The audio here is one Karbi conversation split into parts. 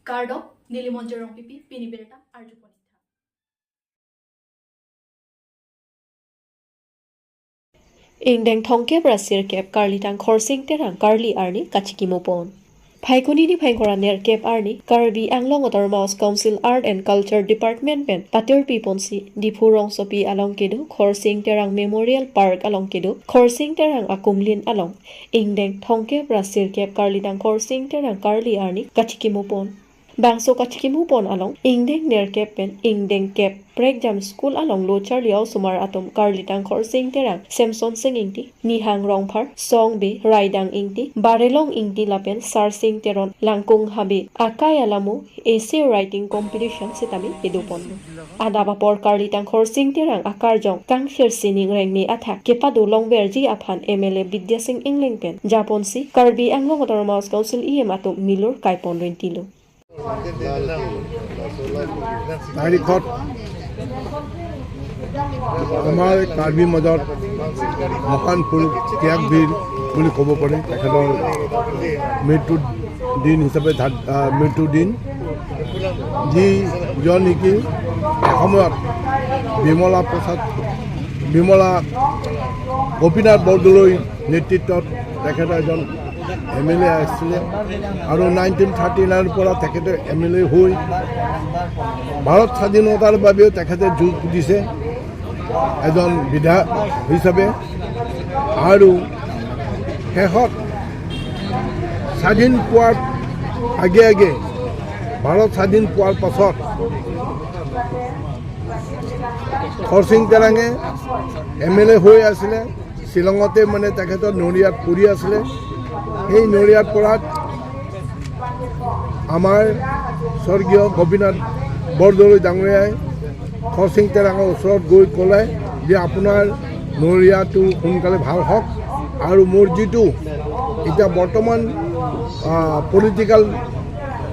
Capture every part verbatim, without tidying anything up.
Kardom, neli Monjir Rongpipi, pini birta arjupon. Ingdeng thomkep ra sirkep Karlitang Khorsing Terang karli arni kachikimopon. Phaikuni niphai ingkoi ra nerkep arni Karbi Anglong Autonomous Council Art and Culture Department pen patirpiponsi Diphu rongsopi along kedo Khorsing Terang Memorial Park along kedo Khorsing Terang akumlin along ingdeng thomkep ra sirkep Karlitang Khorsing Terang karli arni kachikimopon. Bangso kachikimopon along ingdeng nerkep pen ingdeng kep prekjam school along lo charli osomar atum Karlitang Khorsing Terang, Semson Sing Ingti, Nihang Rongphar, Song Bey, Raidang Ingti, Barelong Ingti lapen Sarsing Teron, Langkung Habe akai alamo essay writing competition sitame kedopon. Adap apor Karlitang Khorsing Terang akarjong kangthir sining rengme athak kepado longverji aphan M L A Bidya Sing Engleng pen japonsi Karbi Anglong Autonomous Council E M atum milur kaipon rintilo. তাৰিখত আমাৰ কাৰ্বি মাজত মহান পুৰুষ ত্যাগবীৰ বুলি ক'ব পাৰি, তেখেতৰ মৃত্যু দিন হিচাপে ধাৰ-, আহ, মৃত্যু দিন, যিজন নেকি এসময়ত বিমলা প্ৰসাদ, বিমলা গোপীনাথ বৰদলৈ নেতৃত্বত তেখেত এজন এম এল এ আছিলে আৰু নাইনটিন থাৰ্টি নাইনৰ পৰা তেখেতে এম এল এ হৈ ভাৰত স্বাধীনতাৰ বাবেও তেখেতে যুঁজ দিছে এজন বিধায়ক হিচাপে। আৰু শেষত স্বাধীন পোৱাৰ আগে আগে, ভাৰত স্বাধীন পোৱাৰ পাছত খৰচিং তেৰাঙে এম এল এ হৈ আছিলে। শ্বিলঙতে মানে তেখেতৰ নৰিয়াত পৰি আছিলে। সেই নৰিয়াত পৰাত আমাৰ স্বৰ্গীয় গোপীনাথ বৰদলৈ ডাঙৰীয়াই খৰচিং তেৰাঙৰ ওচৰত গৈ ক'লে যে আপোনাৰ নৰিয়াটো সোনকালে ভাল হওক আৰু মোৰ যিটো এতিয়া বৰ্তমান, আহ, পলিটিকেল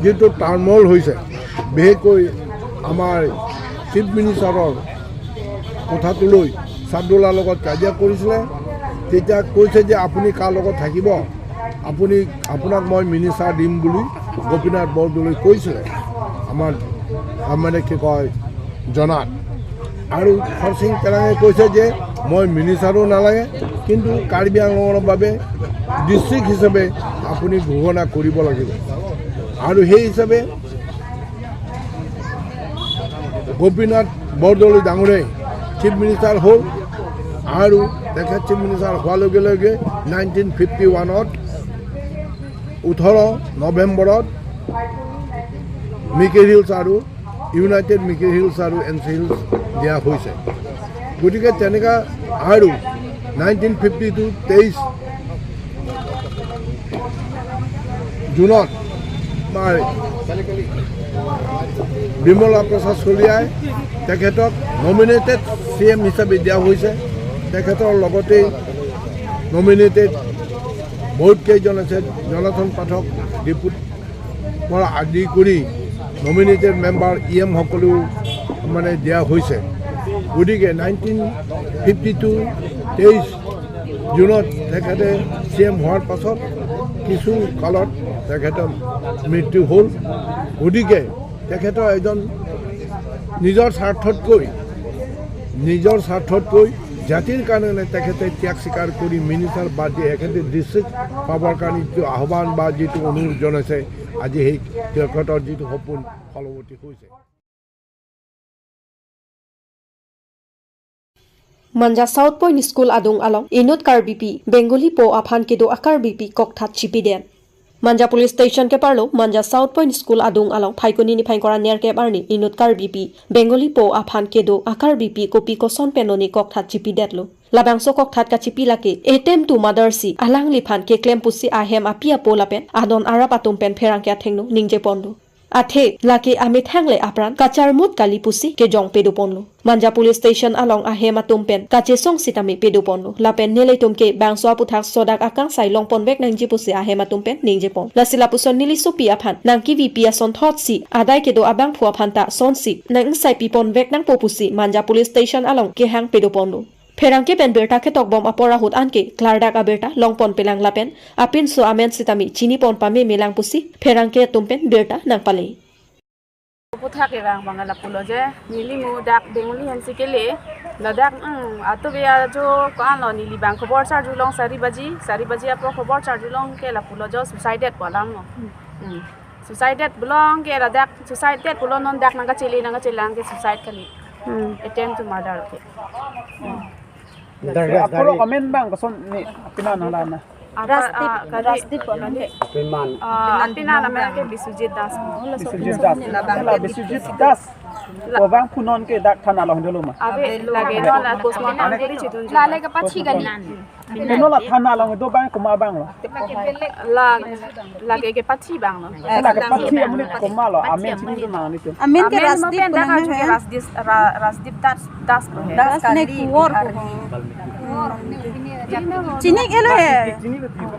যিটো টাৰ্মল হৈছে, বিশেষকৈ আমাৰ চিফ মিনিষ্টাৰৰ কথাটো লৈ চাদুলাৰ লগত কাজিয়া কৰিছিলে, তেতিয়া কৈছে যে আপুনি কাৰ লগত থাকিব, আপুনি, আপোনাক মই মিনিষ্টাৰ দিম বুলি গোপীনাথ বৰদলৈ কৈছিলে আমাৰ, আহ, মানে কি কয়, জনাত। আৰু খৰচিং তেৰাঙে কৈছে যে মই মিনিষ্টাৰো নালাগে, কিন্তু কাৰ্বি আংলঙৰ বাবে ডিষ্ট্ৰিক্ট হিচাপে আপুনি ঘোষণা কৰিব লাগিব। আৰু সেই হিচাপে গোপীনাথ বৰদলৈ ডাঙৰীয়াই চিফ মিনিষ্টাৰ হ'ল আৰু তেখেত চিফ মিনিষ্টাৰ হোৱাৰ লগে লগে নাইনটিন ফিফটি ওৱানত ওঠৰ নৱেম্বৰত মিকিৰ হিলছ আৰু ইউনাইটেড মিকিৰ হিলছ আৰু এন চি হিলছ দিয়া হৈছে। গতিকে তেনেকা আৰু নাইনটিন ফিফটি টু তেইছ জুনত আমাৰ বিমলা প্ৰসাদ চলিয়াই তেখেতক নমিনেটেড চি এম হিচাপে দিয়া হৈছে। তেখেতৰ লগতেই নমিনেটেড বহুত কেইজন আছে, জনাৰ্দন পাঠক ডিপুত পৰা আদি কৰি নমিনেটেড মেম্বাৰ ই এম সকলেও মানে দিয়া হৈছে। গতিকে নাইনটিন ফিফটি টু তেইছ জুনত তেখেতে চি এম হোৱাৰ পাছত কিছু কালত তেখেতৰ মৃত্যু হ'ল। গতিকে তেখেতৰ এজন নিজৰ স্বাৰ্থতকৈ, নিজৰ স্বাৰ্থতকৈ জাতিৰ কাৰণে তেখেতে ত্যাগ স্বীকাৰ কৰি মিনিষ্টাৰ বাদ দি এখেতে ডিষ্ট্ৰিক্ট পাবৰ কাৰণে যিটো আহ্বান বা যিটো অনুৰোধ জনাইছে, আজি সেই তেখেতৰ যিটো সপোন ফলৱতী হৈছে। Manja South Point School adung along inut Karbipi Bengali po aphan kedo a-Karbipi kokthat chipidet. Manja Police Station keparlo Manja South Point School adung along Phaikuni niphai ingkoi ra nerkep arni inut Karbipi Bengali po aphan kedo a-Karbipi kopi koson penlone kokthat chipidetlo. Labangso kokthat kachipi lake Attempt to Murder si alangliphan keklem pusi ahem api apo lapen adon arap atum pen pherangke athengno ningjeponlo. Athe lake amethang le apran kacharmut kali pusi kejong pedoponlo. Manja Police Station along ahem atum pen kachesong sitame pedoponlo. Lapen nelitum ke bangso aputhak sodak akangsai longponvek nangji pusi ahem atum pen ningjepon. Lasi lapuson neli sopi aphan nangkevipi ason thotsi adai kedo abangphu aphan ta sonsi nang-ingsai piponvek nangpo pusi Manja Police Station along kehang pedoponlo. Pherangke pen birta ketokbom apor ahut anke klardak abirta longponpelang lapen apinso amen sitame chinipon pamemelang pusi pherangke atum pen birta nangpale. Puthak evang bang lapulo je, neli mu dak Benguli hensi kele, ladak, mm, atu be ajo ko-an lo, neli bang khobor charjulong sari baji, sari baji apor khobor charjulong ke lapulo jo, suicided pu alam lo. Mm. Suicided bulong ke ladak, suicided pulo, non dak nangkachele, nangkachelang ke suicide kali. Hmm. Attempt to murder ke. Dak ras Apor dari amen bang koson ni, apinan hala na. Apa, Rasdeep, ah, kali, Rasdeep kali. Apinan. Ah, apinan amen ke Biswajit Das. Biswajit Das. Hala Biswajit Das. Ko bang punon ke dak thana along dolo ma. Ave lage non la postmortem kuri chidun. La le kapachi kali. Punon la thana along do bang, komat bang lo. La, lage kepachi bang lo. Hala kepachi amonit komat lo, amen chini do nang nitu. Amen ke Amen Rasdeep mo pen dak punon aju ke he. Rasdeep, Ra-, Rasdeep Das, Das lo he. Das Das ne kali. Kuwar ko ho. Chini ke lo he.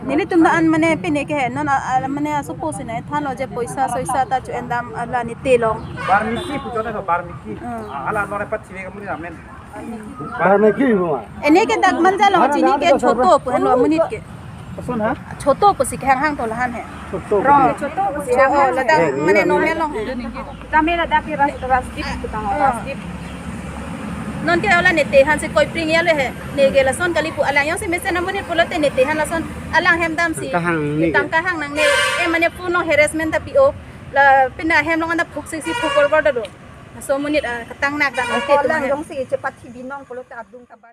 Nelitum da an mane pine ke he. Non a, a, mane asopo sine thanlo je poisa soisa ta chu endam ala ne telong. Barmiki puchot na Barmiki. Hmm. Hala nore pat chive kamu amen. Barmiki mo. Ene ke dak manja lo chini ke choto pu henlo amonit ke. Koson ha? Choto pusi kehang hang to lahan he. Choto. Ro. Choto pusi Choto, hang hang. Ladak Eh, mane iya, normal iya. Long he. Tame ladak ke Ras-, Rasdeep kita ho, Ah. Rasdeep. Non ke ola nete han si koipring ya le he. Ne ke lason kali pu alang yong si mesen amonit pulote nete han lason alang hem dam si. Tangka hang ne ke. Tangka hang nangne. Eh, mane puno harassment ta pi-o. La pina hem long anda phuk si si phuk kor kor da do. So amonit, ah, katang nak dam Ako nete lang tuma he. Dong si chepat si binong pulote adung kabar.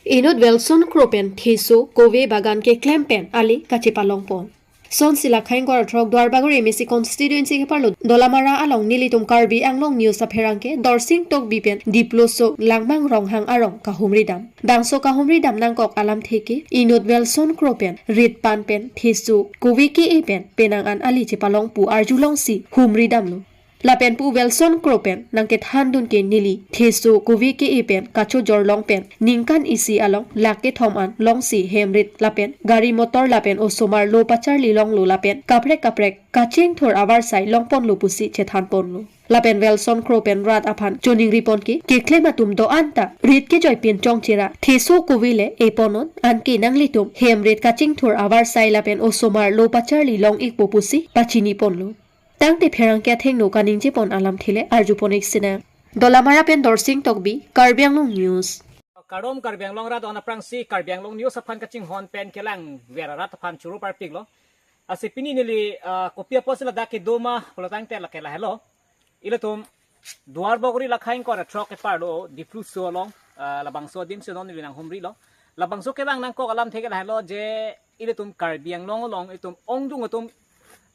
Inut Welson Kro pen theso kove bagan keklem pen ali kachepalongpon. Sonsi la Khaingkor throk Duarbagori M A C constituency keparlo Dolamara along nelitum Karbi Anglong News apherangke Dorsing Tokbi pen Dipluso Langmang Ronghang arong kahumri dam. Bangso kahumri dam nangkok alamthe ke inut Welson Kro pen rit pan pen theso kove ke-e pen penang an ali chepalong pu arjulongsi humri damlo. Lapen pu Welson Kro pen nangkethandun ke neli theso kove ke-e pen kachojor long pen ningkan isi along lakh kethom an longsi hem rit lapen gari motor lapen osomar lo pacharli longlo lapen kaprek kaprek kachingthur avarsai longponlo pusi chethanponlo. Lapen Welson Kro pen rat aphan choningripon ke keklem atum do-an ta rit kejoi pinchong chera theso kove le eponon anke nanglitum hem rit kachingthur avarsai lapen osomar lo pacharli long-ikpo pusi pachiniponlo. Tangte pherangke athengno kaningjepon alamthe le arjupon-ik sinang. Dolamara pen Dorsing Tokbi, Karbi Anglong News. Kardom Karbi Anglong rat on aphrangsi Karbi Anglong News aphan kachinghon pen kelang ver arat aphan choro parpiklo. Lasi pini neli, ah, kopi apotsi ladak kedo ma pulo tangte lake lahelo. Ilitum Duarbagori la Khaingkor throk keparlo Dipluso along, ah, labangso adim si non neli nanghumrilo. Labangso kevang nangkok alamthe ke lahelo je ilitum Karbi Anglong along ilitum ongdung atum,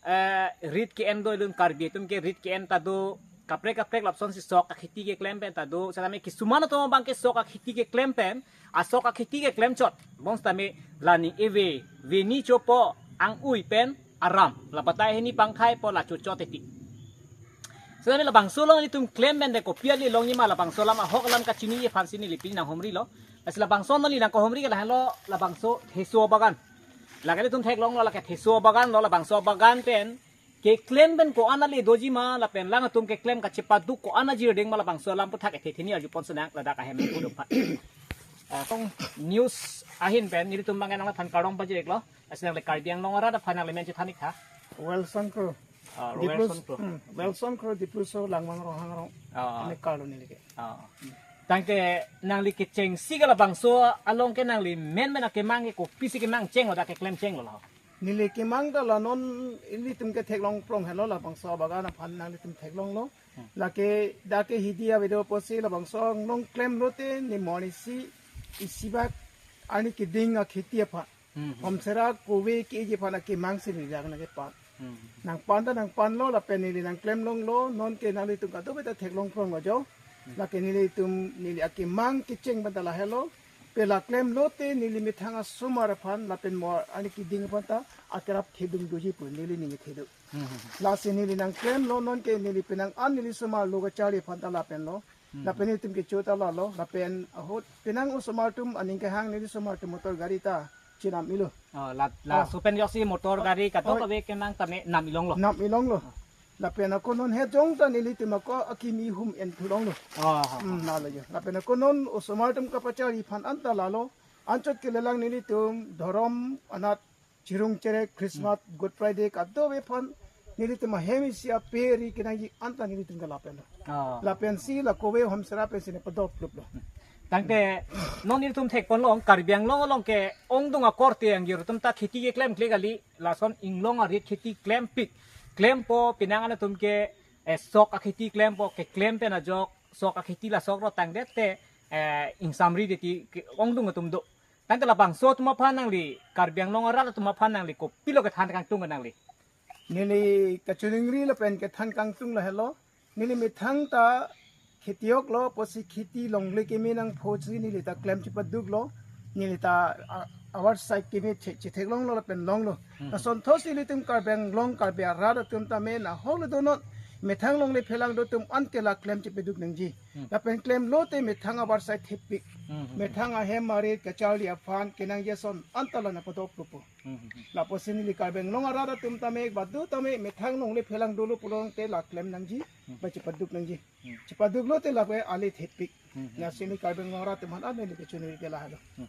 eh, rit ke-en do, ilitum Karbi atum ke rit ke-en ta do, kaprek kaprek lapusonsi sok akheti keklem pen ta do, setame kisuman atum abang ke sok akheti keklem pen, asok akheti keklem chot. Bong setame la ning eve, veni chopo, ang-ui pen aram, la batai hini pangkhai po la chochot eti. Setame labangso along ilitum klem pen de kopi ale longji ma labangso alam ahok alam kachiniji aphansi neli pini nanghumrilo. Lasi labangso neli nangkahumri ke lahelo labangso theso bagan. Lake ilitum theklonglo lake theso bagan lo, labangso bagan pen keklem pen ko-an ale doji ma lapen lang atum keklem kachepaduk ko-an ajirdeng ma labangso alam aputhak ethe theni arjupon sinang ladak ahem ni kudum pha. Eh, kong news ahin pen nelitum bang nangphan kardom pajiriklo. Lasi nangle Karbi Anglong arat aphan nangle men chethan-ik tha. Welson Kro. Ah, Dipluso, Welson Kro. Hmm, Welson Kro Dipluso Langmang Ronghang arong. Ah. Ane karlo neli ke. Ah. Tangte nangli kechengsi ke labangso along ke nangli men men akemang ke kopisi kemang chenglo, dak keklem chenglo la. Neli kemang ta la non ilitum ke theklong prong helo labangso bagan aphan nanglitum theklonglo. Hmm. Lake dak ke hidi avedo apotsi labangso nangklem lote ne monit isi, isi bak arni keding akheti aphan. Hmm, hmm. Hom sera kove ke-eji aphan akemang si neli dak nangkepan. Hmm. Nangpan ta nangpanlo lapen neli nangklem longlo, non ke nanglitum kadokave ta theklong pronglo jo. Hmm. Lake nelitum neli akemang kecheng pen ta lahelo. Pe la klem lote neli methang asomar aphan lapen mo arni keding aphan ta akerap thedung doji pu neli ning kethedo. Hmm, hmm, hmm. Lasi neli nangklemlo, non ke neli penang an neli somar lo kacharli aphan ta lapen lo. Hmm. Lapen nelitum kecho ta lalo, lapen ahut penang osomar atum aning kehang neli somar atum motor gari ta chenam-ilo. Oh, la, la, ah, supen joksi motor gari kadokave, oh, kenang tame nam-ilonglo. Nam-ilonglo. Oh. Lapen ako non he jong ta nelitum ako akimi hum en thulonglo. Ah, ha, ha. Hmm, lalo jo. Lapen ako non osomar atum kapachari aphan anta lalo. Anchot kelelang nelitum dhorom anat chirung cherek Christmas, Good Friday kadokave aphan nelitum ahem isi ape ri kenangji anta nelitum ke lapen. Ah. Lapensi la kove homsera pensi ne padop pluplo. Tangte non nelitum thekponlong Karbi Anglong along ke ongdung akorte angjir atum ta kheti keklemkle kali, lason inglong arit kheti klempik, klempo, penang an atum ke, eh, sok akheti klempo, keklem pen ajok sok akheti la sok ro tangdet te, eh, ingsamri det ti ke ongdung atum do. Tangte labangso atum aphan nangli, Karbi Anglong arat atum aphan nangli kopilo kethan kangtung nangli? Neli kachiningri lapen kethan kangtung lahelo. Neli methang ta kheti ok lo, pusi kheti longle keme nangphosi neli ta klem chipaduklo. Neli ta, a, avar side keme che-, chetheklonglo lapen longlo. Hmm. Lason thos nelitum Karbi Anglong, Karbi arat atum tame nahok le do non. Methang longle phelang do atum an ke la klem chipaduk nangji. Hmm. Lapen klemlote methang avar side thepik. Hmm, hmm, hmm. Methang ahem arit kacharli aphan kenangji ason anta la na padop pluplo. Hmm, hmm, hmm. Lapusi neli Karbi Anglong arat atum tame badu tame methang longle phelang dolo pulote la klem nangji, Hmm. ba chipaduk nangji. Hmm. Chipaduklote la ke ale thepik. Hmm, hmm, Lasi hmm. neli Karbi Anglong arat atum aphan neli kachiningri ke lahelo. Hmm.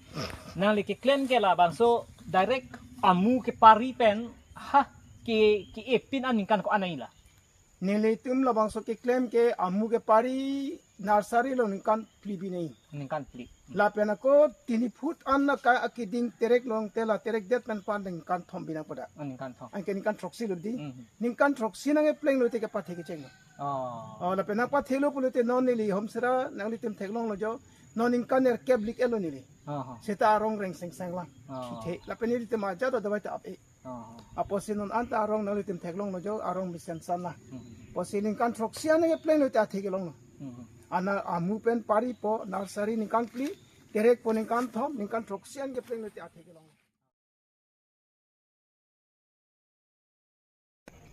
Nangli keklem ke labangso direct amu kepari pen ha ke, ke-e pin aningkan ko-an nangji la? Nelitum labangso keklem ke amu kepari nursery along ningkan phli binei. Ningkan phli. Lapen ako tini foot an na ka akeding terek longte la terek det pen pan ningkan thom binang pada. Oh, ningkan thom. Anke ningkan throksi lo di. Mhm. Ningkan throksi nangkeplenglote kepathe kechenglo. Oh. Oh, lapen nangpathelo pulote non neli homsera nanglitum theklonglo jo. Non ningkan nerkep lik-etlo neli. Oh, oh. Seta arong reng sengseng lang. Oh. Chithe. Lapen nelitum ajat adawai ta ap-e. Oh. Apotsi non anta arong nanglitum theklonglo jo, arong mesen san na. Hmm. Apotsi ningkan throksi an nangkeplenglote athe kelonglo. Hmm. Ana amu pen paripo, nursery ningkan phli, terekpo ningkan thom, ningkan throksi an keplenglote athe kelonglo.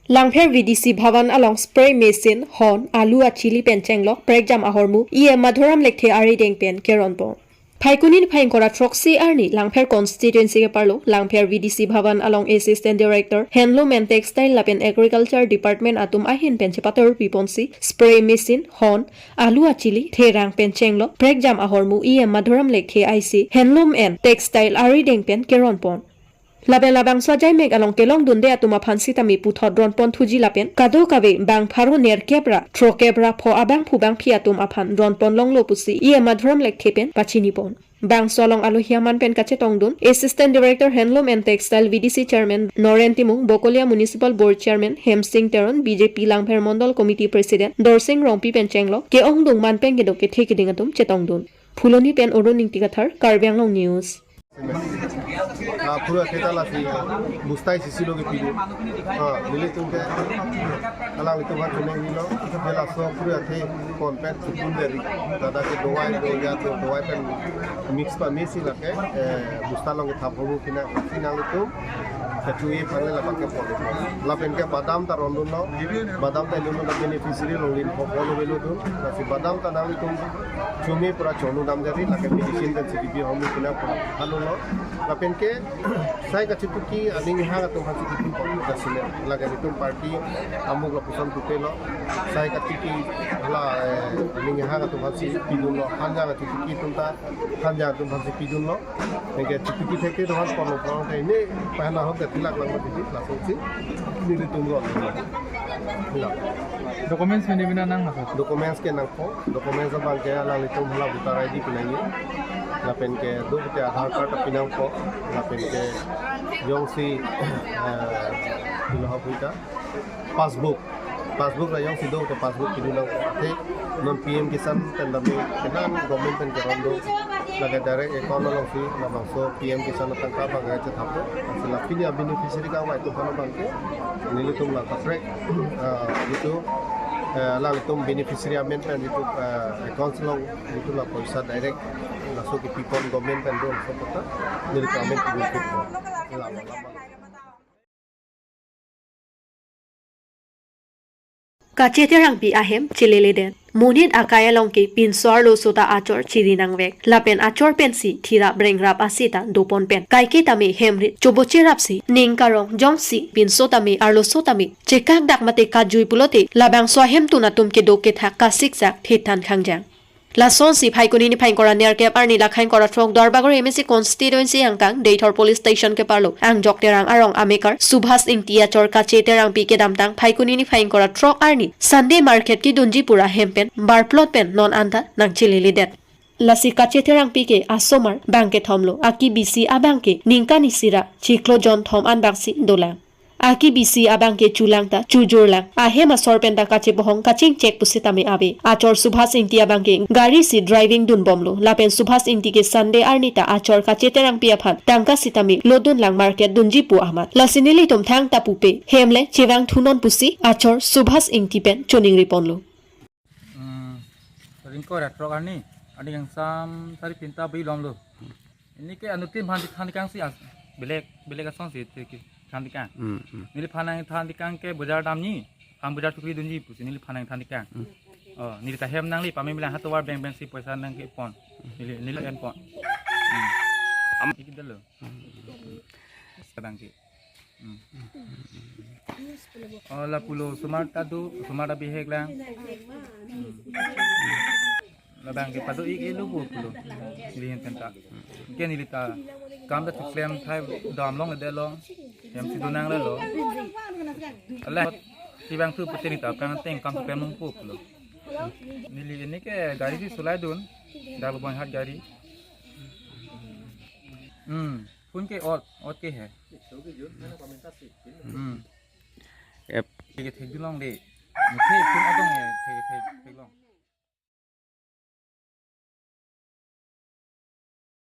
Langpher V D C Bhavan along spray machine, hon, alu achili pen chenglok prekjam ahormu E M Madhuram Lekthe arideng pen keronpon. Phaikuni niphai ingkoi ra throksi arni Langpher constituency keparlo Langpher V D C Bhavan along Assistant Director Handloom and Textile lapen Agriculture Department atum ahin pen chepator piponsi spray machine, hon, alu achili, therang pen chenglok prekjam ahormu E M Madhuram Lekthe I C Handloom and Textile arideng pen keronpon. Lapen labangso ajaimek along kelongdunde atum aphan sitame puthot ronpon thuji lapen kadokave bang pharo nerkep ra throkep ra pho abangphu bangphi atum aphan ronpon longlo pusi E M Madhuram Lekthe pen pachinipon. Bangso along alohi aman pen kachetongdun Assistant Director Handloom and Textile V D C Chairman Noren Timung, Bokolia Municipal Board Chairman Hemsing Teron, B J P Langpher Mondol Committee President Dorsing Rongpi pen chenglok ke-ongdung man pen kedok kethe keding atum chetongdun. Phuloni pen Arun Ingti Kathar, Karbi Anglong News. Ah, pura kita lasi bustai sisi lo ke pidu. Ah, nelitum ke alanglitum aphan chiningri lo, ke laso pura athe konpet sukun dari. Tata ke dawai do ya to dawai pen mix pa mix si lake, eh, busta along ke thap hobu kina, si nanglitum kachu-e aphan le labang ke pon. Lapen ke badam ta rondunlo, badam ta ilunlo, beneficiary along lim pho pho lo belo dun. Lasi badam ta nanglitum chumi pura chonu dam jari, lake medicine pen si bibi homu kina pura hanulo. Lapen ke sai kachituki aning hang atum aphan si kipi pon kasine. Lake nelitum party amuk lapuson pupe lo. Sai kachituki hala, eh, aning hang atum aphan si pidunlo. Hanjang kachituki atum ta hanjang atum aphan si pidunlo. Neke chituki thekte atum aphan ponlo, ponlo te ini pahana hok ke tilak lang mati laso si nelitum lo. Hala. Documents mene bina nang nasa? Documents ke nangpo, documents abang ke alanglitum hala voter I D pinangji. Lapen ke do pute Aadhaar card pinangpo, lapen ke jongsi, eh, ilo ha puita passbook, passbook la jongsi do pute passbook pinangpo. Te non P M Kisan pen dami kenang government pen keron do. Lake direct account alongsi labangso P M Kisan atangka abang ke chethappo. Lasi la pini a beneficiary kangvai atum aphan abang ke nelitum la kaprek, ah, itu, eh, alanglitum beneficiary amen pen itu, eh, account along itu la poisa direct laso kepipon government pen do laso kota nelitum amen kepipon. La, la, la. Kache Terangpi ahem cheleledet. Monit akai along ke pinso arloso ta achor chiri nangvek. Lapen achor pensi thirap brengrap asita dopon pen, kaike tame hem rit chobocherapsi, ning karong jongsi pinso tame arloso tame chekakdak mate kajui pulote, labangso ahemtun atum kedo kethak kasiksak thethan khangjang. Lasonsi Phaikuni niphai ingkoi ra nerkep arni lakha ingkoi ra throk Duarbagori M A C constituency angkang Deithor Police Station keparlo Angjok Terang arong amekar Subhas Ingti achor Kache Terangpi kedamtang Phaikuni niphai ingkoi ra throk arni Sunday market kedunji pu ra hem pen barplot pen non anta nangcheleledet. Lasi Kache Terangpi ke asomar bang kethomlo, akibisi abang ke ningkan isi ra chiklo jonthom anbak si dolang. Akibisi abang ke chulang ta chujurlang. Ahem asor pen ta kachepohong kachingchek pusitame ave. Achor Subhas Ingti abang ke gari si driving dunbomlo. Lapen Subhas Ingti ke Sunday arni ta achor Kache Terangpi aphan tangka sitame lodunlang market dunji pu amat. Lasi nelitum thangta pupe, hem le chevang thunon pusi achor Subhas Ingti pen choningriponlo. Hmm, ring ingkoi ra throk arni, arni kangsam sari phinta bi lomlo. Ini ke anuttin aphan than kang si as, belek, belek ason si te ki than kang. Hmm, hmm. Neliphan nangthan kang ke bojar damji, ham bojar tukri dunji pusi neliphan nangthan kang. Hmm. Oh, neli ta hem nangli pame bilang hatovar beng beng si poisa nangkepon. Neli, neli enpon. Hmm. Am- Iki dalo. Kadang ki. Hmm. Oh, lapulo osomar ta do, osomar ta bihek lang. Hmm. Labang ke pado-ik-et lo pu pulo. Neli ahin pen ta. Ke neli ta kam ta choklem thai dam longledet lo. Hem si do nanglelo. Ala, si bang thu pute neli ta aphrang ateng kam choklem longpo pulo. Neli ini ke gari si solai dun. Dal bang hat gari. Hmm. Phone ke ot, ot ke hai. Hmm. Ep. Ke thekdun longle. Muthe phone adong hai, thek, thek, theklong.